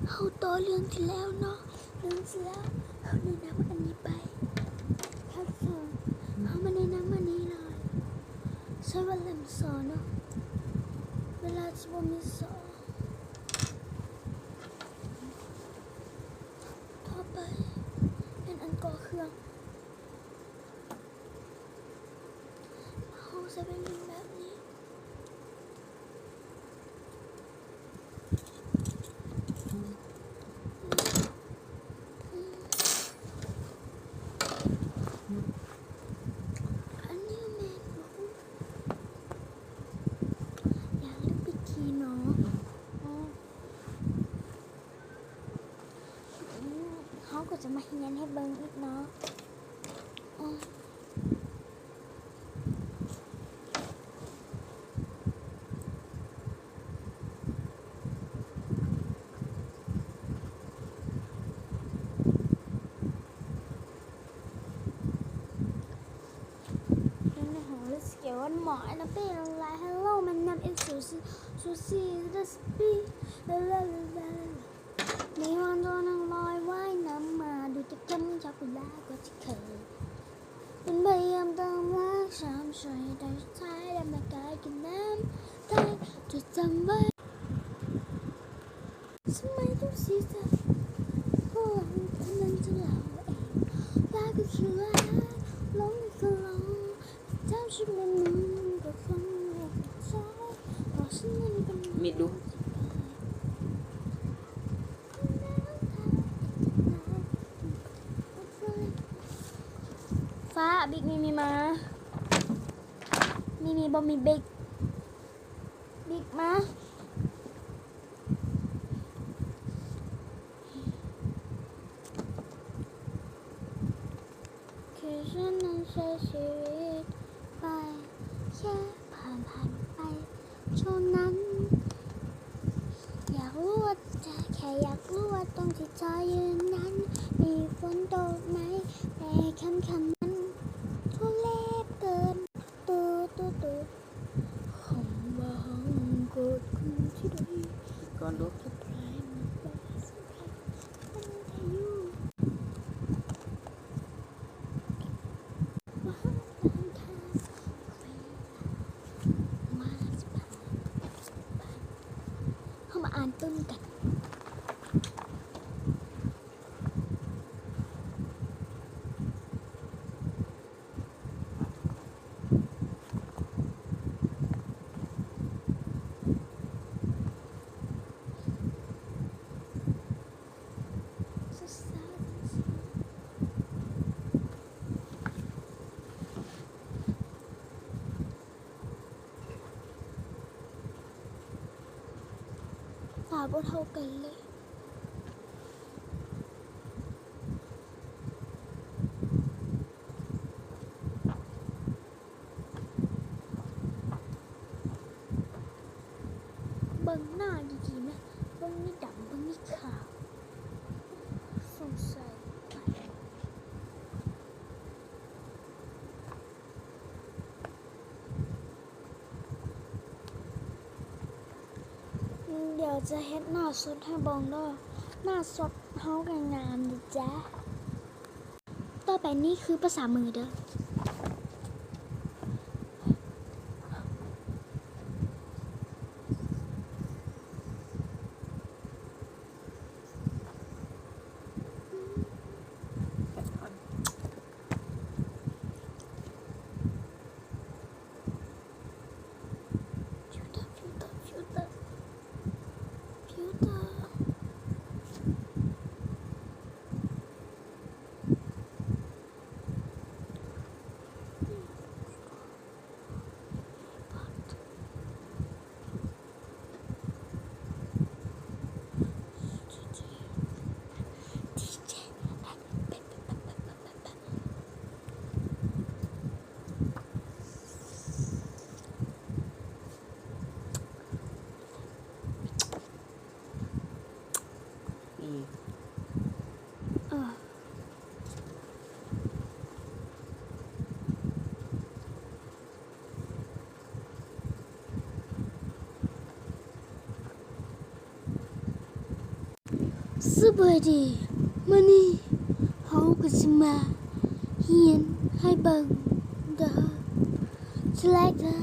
ເຮົາຕໍ່ເລື່ອງທີ່ແລ້ວເນາະ ເລື່ອງທີ່ແລ້ວ ເຮົາແນະນຳອັນນີ້ໄປ ເຮົາມາແນະນຳອັນນີ້ເລີຍ ໃຊ້ວ່າແຫຼມຊໍເນາະ ເວລາທີ່ບໍ່ມີຊໍ. ຕໍ່ໄປແມ່ນອັນກໍ່ເຄື່ອງ ເຮົາໃຊ້ແວ່ນແບບນີ້ ອັນນີ້ແມ່ນບໍ່ຮູ້ ຢ່າລືມປິດຄີເນາະ. ເຮົາກໍຈະມາຮຽນໃຫ້ເບິ່ງອີກເນາະ. ມີວານໂຕໜຶ່ງລອຍວ່າຍນ້ຳມາ ດູດຈາກແກ້ມຈາກກຸລາກໍຈະເຂີຍ ມັນພະຍາຍາມຕາມຫາສາມຊ່ອຍ ແຕ່ສຸດທ້າຍແລ້ວມັນກາຍເປັນນ້ຳຕາຍ. ຈົດຈຳໄວ້ ສະໄໝຕ້ອງເສຍໃຈ ເພາະວ່າມັນກຳລັງຈະເລົ່າເອງ ວ່າກໍຄືວ່າ ຫຼົງກໍຫຼົງ ມີດດູ ຟ້າ ບິກ ມີມີ ມາ ມີມີ ບໍ່ມີ ບິກ ບິກ ມາ. ຄືສັນນັ້ນໃຊ້ຊີວິດໄປ ແຄ່ຜ່ານຜ່ານໄປເທົ່ານັ້ນ. ຢາກຮູ້ວ່າ ແຄ່ຢາກຮູ້ວ່າຕ້ອງທີ່ຈະຢືນນັ້ນ ມີຝົນຕົກໄໝ ແຕ່ຄ່ຳໆນັ້ນ ໂທເລັບເກີນ ຕູ ຕູ ຕູ. ຄຳວ່າຮັກກະຄືທີ່ໃດ ກ່ອນດູ ເຮົາມາອ່ານປຶ້ມກັນ. ຕາບໍ່ເທົ່າກັນເລີຍ. ເບິ່ງໜ້າດີໆນະ ເບິ່ງນີ້ດຳ ເບິ່ງນີ້ຂາວ ສົງໄສ. ດຽວຈະເຮັດໜ້າສົດໃຫ້ເບິ່ງເດີ. ໜ້າສົດເຮົາກໍງາມເດີຈ້າ. ຕໍ່ໄປນີ້ຄືພາສາມືເດີ. ສະບາຍດີ ມື້ນີ້ເຮົາກໍຊິມາຮຽນໃຫ້ເບິ່ງເດີ ສະໄລເດີ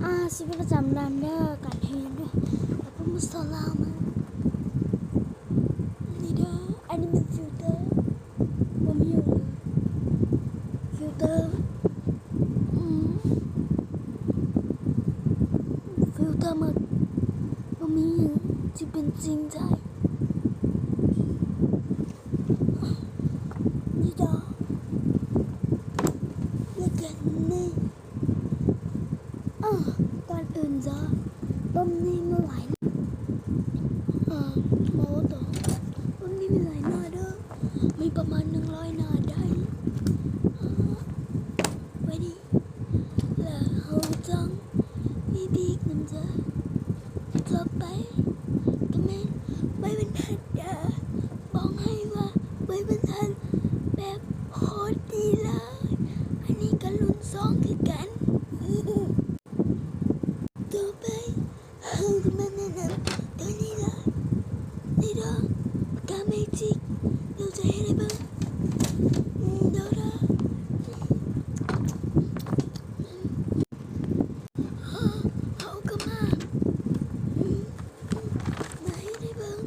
ອາ ຊິເປັນປະຈຳນຳເດີ ການຮຽນເດີ ແລ້ວເພິ່ນມາສອນລາວມາ ນີ້ເດີ ອັນນີ້ແມ່ນຟິວເຕີ ບໍ່ມີຫຍັງເລີຍ ຟິວເຕີ ອືມ ຟິວເຕີໝົດ ບໍ່ມີຫຍັງທີ່ເປັນຈິງໄດ້ ນີ້ດອກ ແລ້ວກໍນີ້ ອາ ກ່ອນອື່ນຈະ ເບິ່ງນີ້ມີຫຼາຍ ອາ ເວົ້າຕໍ່ ເບິ່ງນີ້ມີຫຼາຍໜ້າເດີ ມີປະມານໜຶ່ງຮ້ອຍໜ້າໄດ້ ອາ ໄວ້ດີ ແລ້ວເຮົາຈັ່ງມີບີກນຳເດີ ຕໍ່ໄປກໍແມ່ນໃບບັນທັດເດີ ບອກໃຫ້ວ່າໃບບັນທັດແບບໂຄດດີເລີຍ ອັນນີ້ກໍລຸ້ນສອງຄືກັນ ຕໍ່ໄປ ເຮົາຈະມາແນະນຳໂຕນີ້ລະ ນີ້ເດີ ກາເມຈິກ ເຮົາຈະເຮັດໃຫ້ເບິ່ງ ເດີ ເດີ ເຮົາກໍມາ ມາເຮັດໃຫ້ເບິ່ງ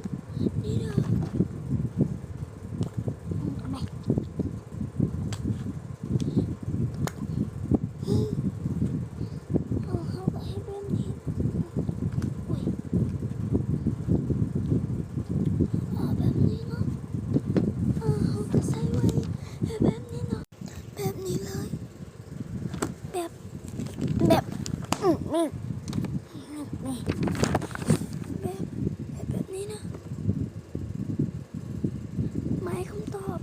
ນີ້ເດີ ເອົາ ເຮົາກໍເຮັດແບບນີ້ ໂອ້ຍ ເອົາແບບນີ້ເນາະ ເອົາ ເຮົາກໍໃສ່ໄວ້ໃຫ້ແບບນີ້ເນາະ ແບບນີ້ເລີຍ ແບບ ແບບ ອືມ ນີ້ ນີ້ ແບບ ແບບ ແບບນີ້ນະ ໝາຍຄຳຕອບ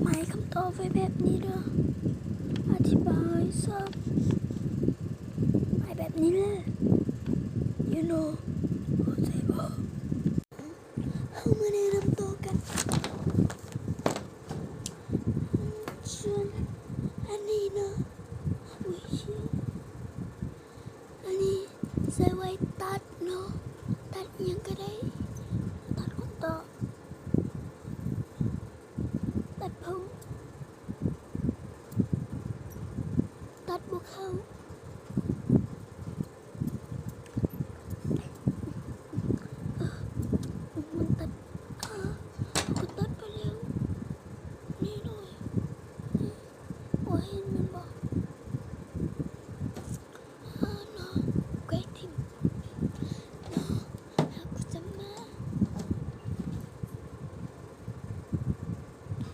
ໝາຍຄຳຕອບໄວ້ແບບນີ້ເດີ ອະທິບາຍຊະ ໝາຍແບບນີ້ເລີຍ you know ເຂົ້າໃຈບໍ່? ເຮົາມາແນະນຳຕໍ່ກັນ ສ່ວນອັນນີ້ເນາະ ອຸ້ຍ ອັນນີ້ໃສ່ໄວ້ຕັດເນາະ ຕັດອີ່ຫຍັງກໍໄດ້ ຕັດຂົນຕໍ ຕັດຜົມ ຕັດບໍ່ເຂົ້າ ມັນຕັດ ເອີ ເຮົາກໍຕັດໄປແລ້ວ ນີ້ໜ້ອຍ ບໍ່ເຫັນແມ່ນບໍ່? ເອີ ເນາະ ແກະຖິ້ມເນາະ ເຮົາກໍຈະມາ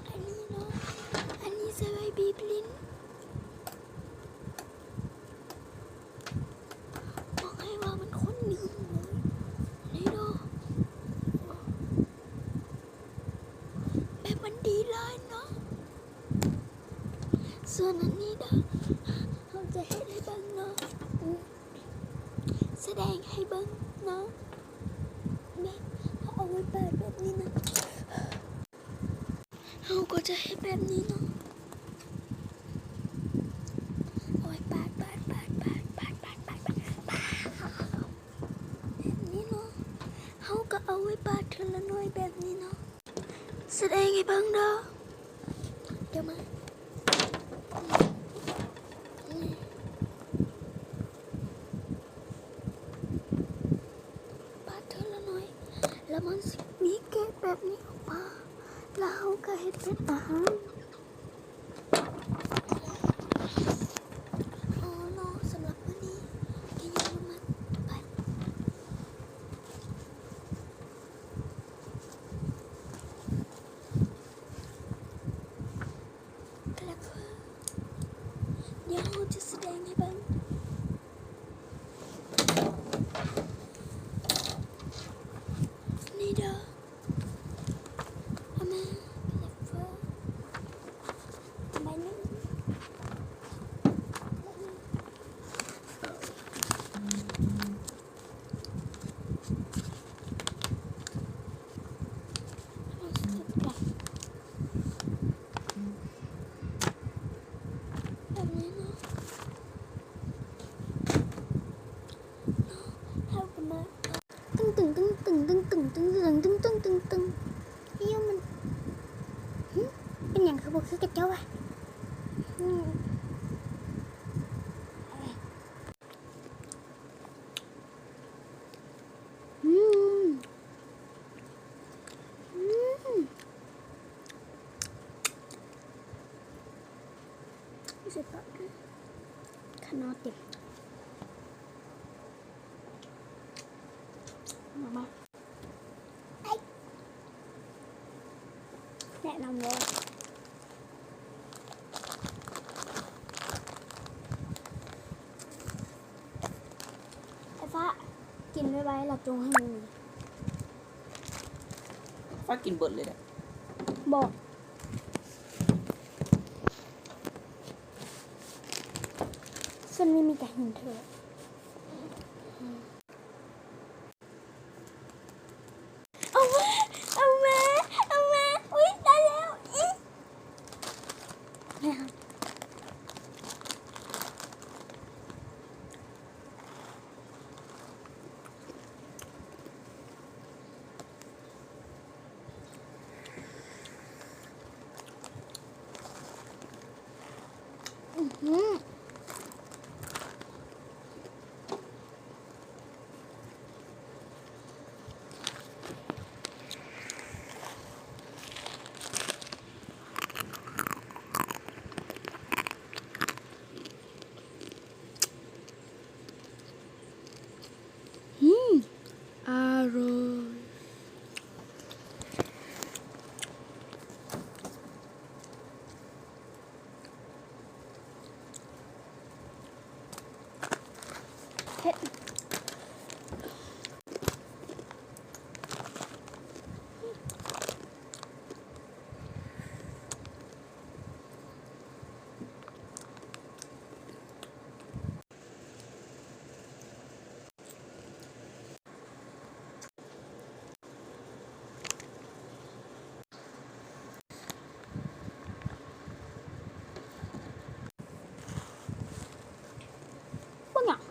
ອັນນີ້ເນາະ ອັນນີ້ໃສ່ໄວ້ບີບຫຼິ້ນ ບອກໃຫ້ວ່າມັນຄົນໜຶ່ງເລີຍ ນີ້ເນາະ ແບບມັນດີຫຼາຍເນາະ ສ່ວນອັນນີ້ເດີ ເຮົາຈະເຮັດໃຫ້ເບິ່ງເນາະ ສະແດງໃຫ້ເບິ່ງເນາະ ແບບເຮົາເອົາໄວ້ປາດແບບນີ້ນະ ເຮົາກໍຈະເຮັດແບບນີ້ເນາະ ໂອ້ຍ ປາດ ປາດ ປາດ ແບບນີ້ເນາະ ເຮົາກໍເອົາໄວ້ປາດເທື່ອລະໜ້ອຍແບບນີ້ເນາະ ສະແດງໃຫ້ເບິ່ງເດີ ດຽວມາ ປາດເທື່ອລະໜ້ອຍ ແລ້ວມັນຊິມີເກດແບບນີ້ອອກມາ ແລ້ວເຮົາກໍເຮັດເປັນອາຫານ ເນາະ ສຳລັບມື້ນີ້ກໍຢ່າລືມມາ ໄປ ແກຣັບເຟີ ດຽວເຮົາຈະສະແດງໃຫ້ເບິ່ງ ນີ້ເດີ ເອົາມາ ແກຣັບເຟີ ຕຶງຕຶງຕຶງຕຶງຕຶງຕຶງຕຶງຕຶງຕຶງຕຶງຕຶງຕຶງ ຢູ່ມັນ ຫຶ ເປັນຫຍັງຄືບໍ່ຄືກັບເຈົ້າວະ? ອືມ ອືມ ອືມ ຮູ້ສຶກວ່າຂະໜອດເຕັມ ມາ ມາ ແນະນຳເລີຍ ໄອ້ຟ້າ ກິນໄວໆ ແລ້ວຈົ່ງໃຫ້ມັນມີ ຟ້າກິນເບິດເລີຍແຫຼະ ບໍ່ ສ່ວນນີ້ມີແຕ່ຫີນເທື່ອ. ເອົາມາ ເອົາມາ ເອົາມາ ອຸ້ຍ ຕາຍແລ້ວ ອີ ອືຫື. ອືມ ອະຮ່ອຍ. ເຜັດ. ເບິ່ງຫຍັງ?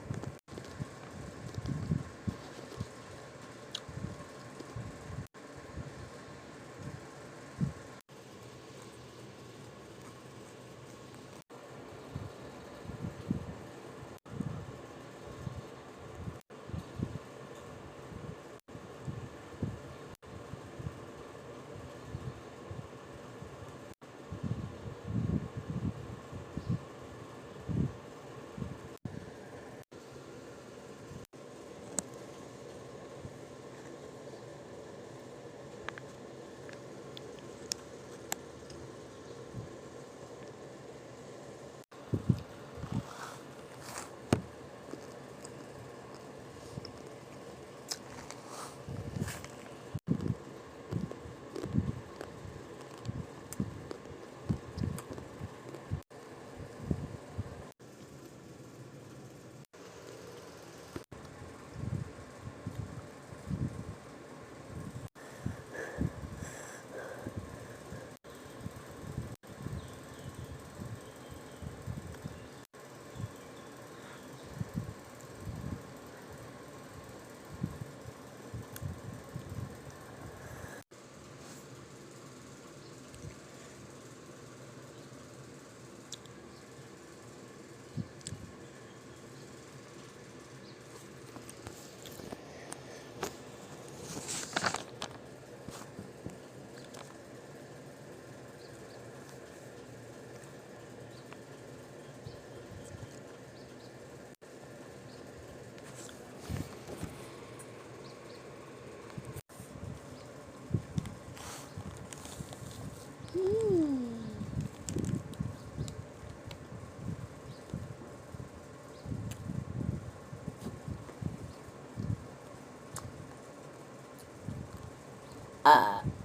ອາ